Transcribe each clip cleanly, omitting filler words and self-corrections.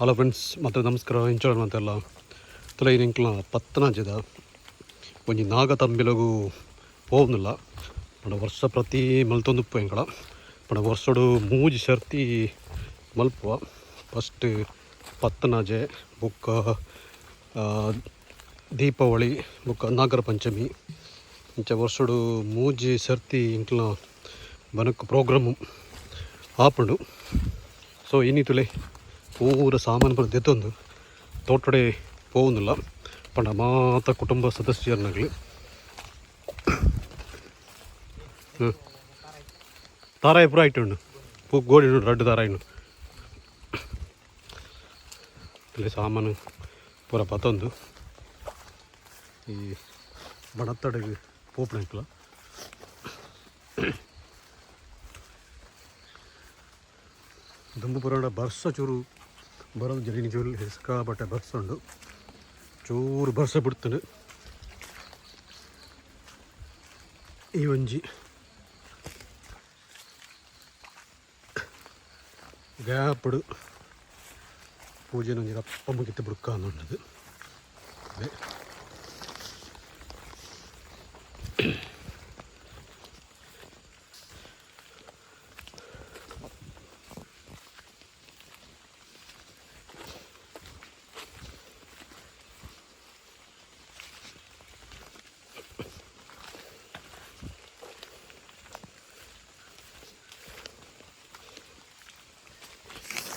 Hello friends, ಮತ್ತು ನಮಸ್ಕಾರ. ಇಂಚೋಳ ಅಂತೆಲ್ಲ ತುಲೈ ನಿಂಕ್ಲ ಪತ್ತನಾಜೆದ ಒಂಜಿ ನಾಗ ತಂಬಿಲಗು ಪೋವೊಂದುಲ್ಲ. ಪಂಡ ವರ್ಷ ಪ್ರತಿ ಮಲ್ತೊಂದುಪ್ಪು ಎಂಕಲ. ಪಂಡ ವರ್ಷಡು ಮೂಜಿ ಸರ್ತಿ ಮಲ್ಪುವ. ಫಸ್ಟ್ ಪತ್ತನಾಜೆ, ಬೊಕ್ಕ ದೀಪಾವಳಿ, ಬೊಕ್ಕ ನಾಗರ ಪಂಚಮಿ. ಇಂಚ ವರ್ಷಡು ಮೂಜಿ ಸರ್ತಿ ಎಂಕ್ಲ ಬನಕ್ ಪ್ರೋಗ್ರಾಮು ಆಪುಂಡು. ಸೊ ಇನಿ ತುಲೆ ಪೂರ ಸಾಮಾನು ಪೂರ ದೆತ್ತೊಂದು ತೋಟಡೆ ಪೋವೊಂದುಲ್ಲ. ಪಂಡ ಮಾತ ಕುಟುಂಬ ಸದಸ್ಯರ್ನಗ್ಲು ತಾರಾಯಿ ಪೂರ ಐಟ್ ಉಂಡು. ಪೂ ಗೋಡಿ ಉಂಡು, ರಡ್ಡ್ ತಾರಾಯಿ ಉಂಡು. ತುಲೆ ಸಾಮಾನು ಪೂರ ಪತ್ತೊಂದು ಈ ಬಣತ್ತಡೆಗ್ ಪೋಪುನ ಎಂಕ್ಲ. ದುಂಬು ಪುರಾಣ ಬರ್ಸ ಚೂರು ಬರೋದು ಜರಿನಿ ಚೂರು ಸಿಕ್ಕಾಪಟ್ಟೆ ಬರ್ಸ ಉಂಡು. ಚೂರು ಬರ್ಸ ಬಿಡ್ತದೆ. ಈ ಒಂಜಿ ಗ್ಯಾಪುಡು ಪೂಜೆನ ಒಂಜಿ ರಪ್ಪ ಮುಗಿತ್ ಬುಡ್ಕ ಉಂಡದು.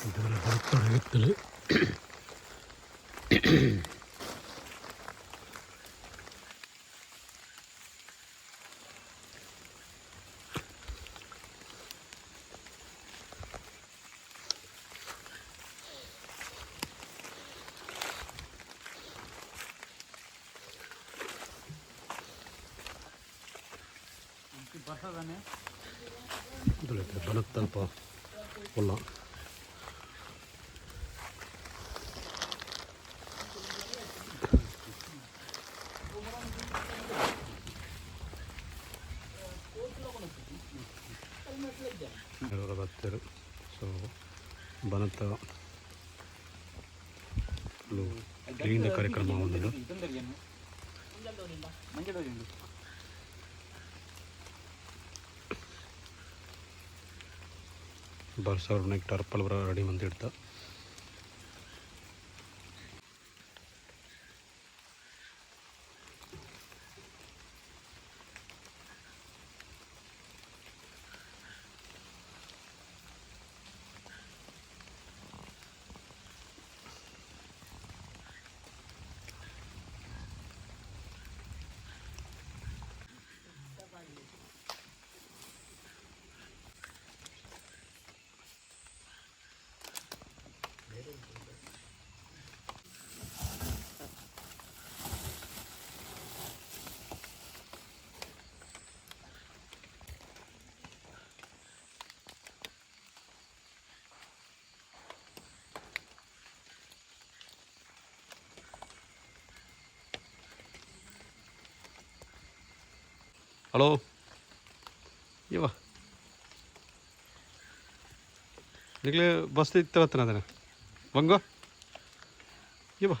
ಇದೆಲ್ಲ ಬರ್ತಡೆ ಇತ್ತಲು. ಬನತ್ತಲ್ಪ ಉಲ್ಲ. ಬತ್ತೆರ್. ಸೊ ಬನತ್ತ ಕ್ಲೀನ್ ಕಾರ್ಯಕ್ರಮ ಉಂಡು. ಬರ್ಸ ಟರ್ಪಲ್ ಬರ ರೆಡಿ ಮಂತ್ ಇಡ್ತ. ಹಲೋ, ಇವ ನಿಕ್ಲೆ ಬಸ್ ಇತ್ತ ಬತ್ತನ ಅದನ್ನ ಬಂಗೋ ಇವ.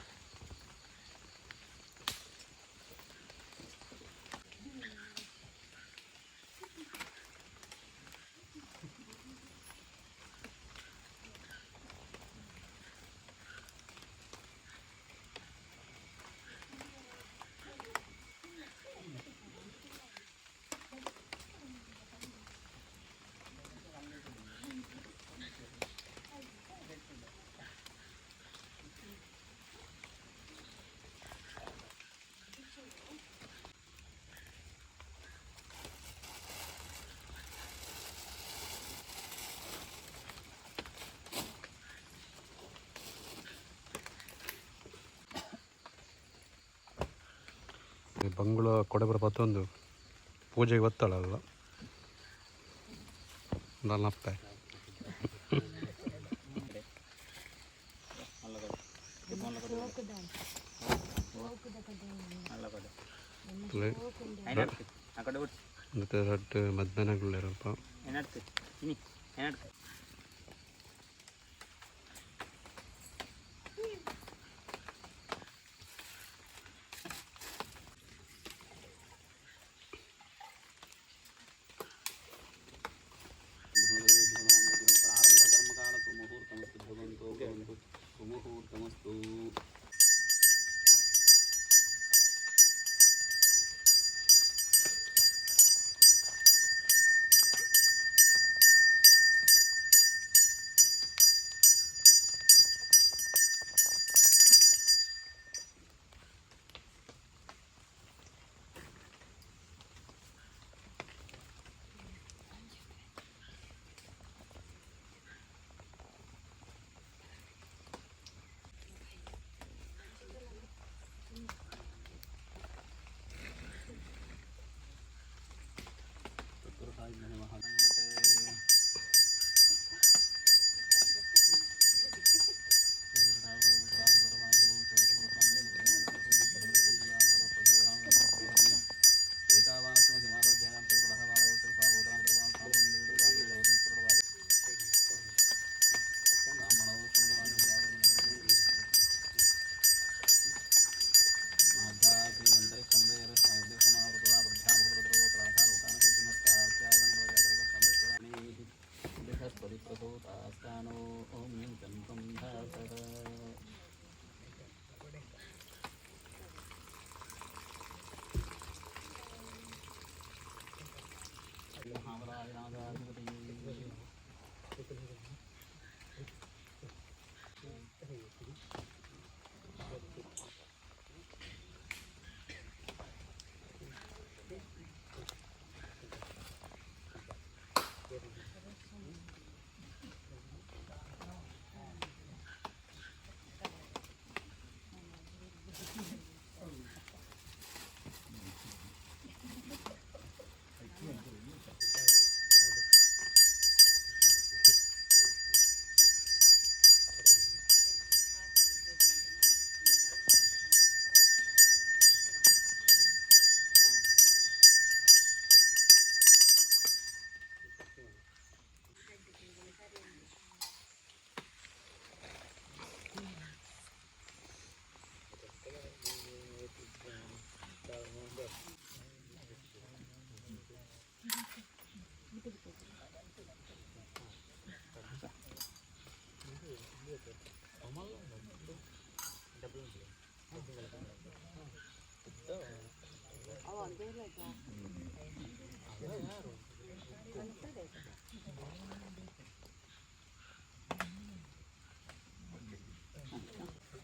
ಬಂಗುಳ ಕೊಡೆಬರ ಪತ್ತೊಂದು ಪೂಜೆಗೆ ಬತ್ತಾಳಲ್ಲ ನಲ್ಲಪ್ಪೆ. ಮತ್ತೆ ರಡ್ಡ್ ಮಧ್ಯಾಹ್ನಗುಳ್ಳೇರಲ್ಪ. ಸುಮುಹೂರ್ತಮಸ್ತು.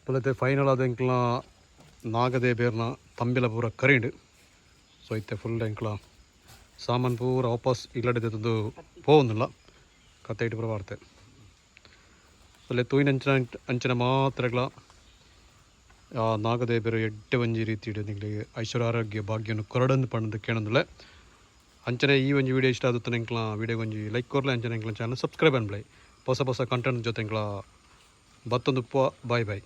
ಪುಲತೆ ಫೈನಲ್ ಆದ ಎಂಕ್ಲ ನಾಗದೇ ಬೇರ್ನ ತಂಬಿಲ ಪೂರ ಕರಿಂಡ್. ಸೊ ಇತ್ತೆ ಫುಲ್ ಎಂಕ್ಲ ಸಾಮಾನ್ ಪೂರ ವಾಪಸ್ ಇಲ್ಲಡೆ ತಂದು ಪೋವೊಂದುಲ್ಲ ಕತೆ ಇಟ್ಟು ಪೂರ ವಾರ್ತೆ. ಅಲ್ಲೇ ತೂಯಿನ ಅಂಚಿನ ಅಂಚಿನ ಮಾತ್ರಗಳ ಆ ನಾಗದೇವರು ಎಡ್ಡೆ ಒಂಜಿ ರೀತಿ ನಿಗಳಿಗೆ ಐಶ್ವರ್ಯ ಆರೋಗ್ಯ ಭಾಗ್ಯನು ಕೊರಡಂದು ಪಂಡದು ಕೇಳಂದುಲ್ಲೆ. ಅಂಚನೆ ಈ ಒಂಜಿ ವಿಡಿಯೋ ಇಷ್ಟ ಆಗುತ್ತೆ ಎಂಕ್ಲ ವಿಡಿಯೋ ಒಂಜಿ ಲೈಕ್ ಕೊರ್ಲೆ, ಅಂಚನೆ ಎಂಕ್ಲ ಚಾನಲ್ ಸಬ್ಸ್ಕ್ರೈಬ್ ಅನ್ಬ್ಲೆ. ಹೊಸ ಹೊಸ ಕಂಟೆಂಟ್ ಜೊತೆ ಎಂಕ್ಲ ಬತ್ತೊಂದು. Boy boy.